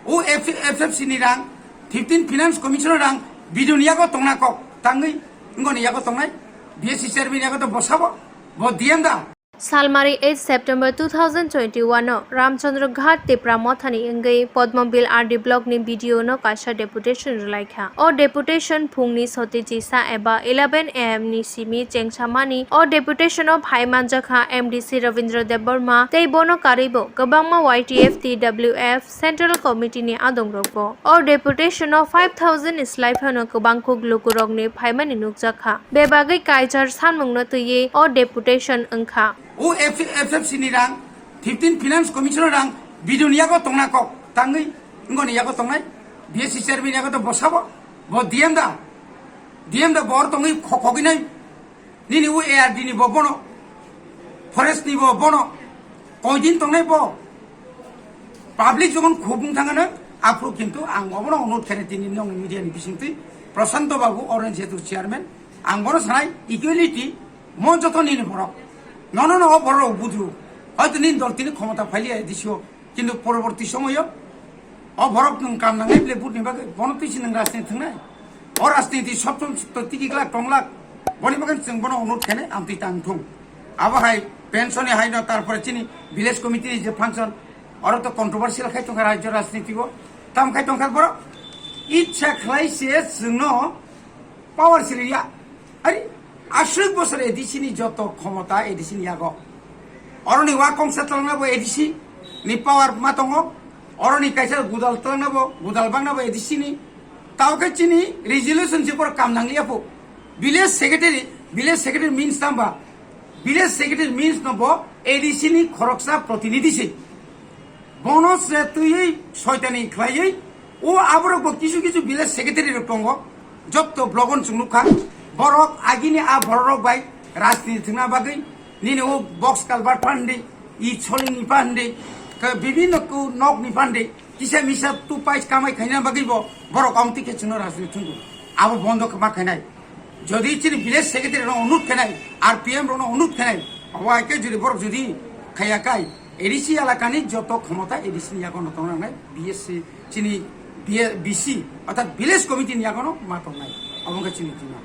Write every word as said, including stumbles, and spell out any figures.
O F-, F F C ni rang, fifteen Finance Commission rang, B D O ni yago tongna kok, tangwi, ngoni yago tongnai, B S C chairman yago to bosabo, bo D M da. Salmari eight September two thousand twenty-one o Ramchandra Ghat Tipra Mothani wngwi Padmabil R D block ni B D O no kaisa deputation rwlaikha. O deputation phungni soti chisa eba eleven A M ni simi chengsamani o deputation o phai manjakha M D C Ravindra Debbarma tei bono karwibo kwbangma Y T F, T W F, Central Committee ni adongrokbo. O deputation o five thousand slai phano kwbangkuk lukurokni phaimani nukjakha. Bebagwi kaichar sanmungno twiwi o deputation wngkha. O F-, F F C ni rang, fifteen Finance Commission rang, B D O ni yago tongna kok, tangwi, ngoni yago tongnai, B S C chairman yago to bosabo, bo D M da, D M da bor tongwi khokogwi nai, nini o A R D ni bo bono, forest ni bo bono, koidin tongnai bo, public jokon khubung thangano, aphuru kintu ang obono onurod khainai tini nong media ni bisingtwi, Prashanto Babu, Orange Setu chairman, ang bono sanai, equality, mo joto nini borok, nono no o borok bujo, hoyto nini dol tini khomota phailiya A D C o, kintu poroborti somoyo, o borok nwng kam nangnai bile vote ni bagwi, bono twi se nwng rajniti thwngnai. O rajniti sob somoi tiki glak tong glak. Boni bagwi chwng bono onurod khainai, amtwi tang thung. Abo hai pension ni haino, tarpore chini village committee ni je function, oro to controversial khai tongkha rajyo rajniti o. Tam khai tongkha borok. Ichha khlai se chwngno power siliya. Ari, aswk bosor A D C ni joto khomota A D C ni yago. Oroni wa kongsa twlangna bo A D C ni power ma tongo. Oroni kaisa gudal twlangna bo, gudal bangna bo A D C ni. Tao khe chini resolution se borok kam nangliya pho. Village secretary, village secretary means tamba? Village secretary means no bo A D C ni khoroksa protinidhi se. Bono se twiwi soitani khlaiwi, o aborok bo kisu kisu village secretary rok tongo, jotto blogon chwng nukha, borok agini a borok rok bai rajniti thwngna bagwi, nini o box culvert phan di, i soling ni phan di, ka bibinno ku nok ni phan di, kisa misa tu pais kamai khaina bagwi bo borok amtwi khe chwngno rajniti thwngwi, abo bondo ma khainai. Jodi chini village secretary rok onurod khainai, R P M rok onurod khainai, abo hai khe jodi borok jodi khaiya kai, A D C elakani joto khomota A D C ni yago no tongna nangnai, B S C chini B C, orthat village committee ni yago no ma tongnai. Abo wngkha chini tima.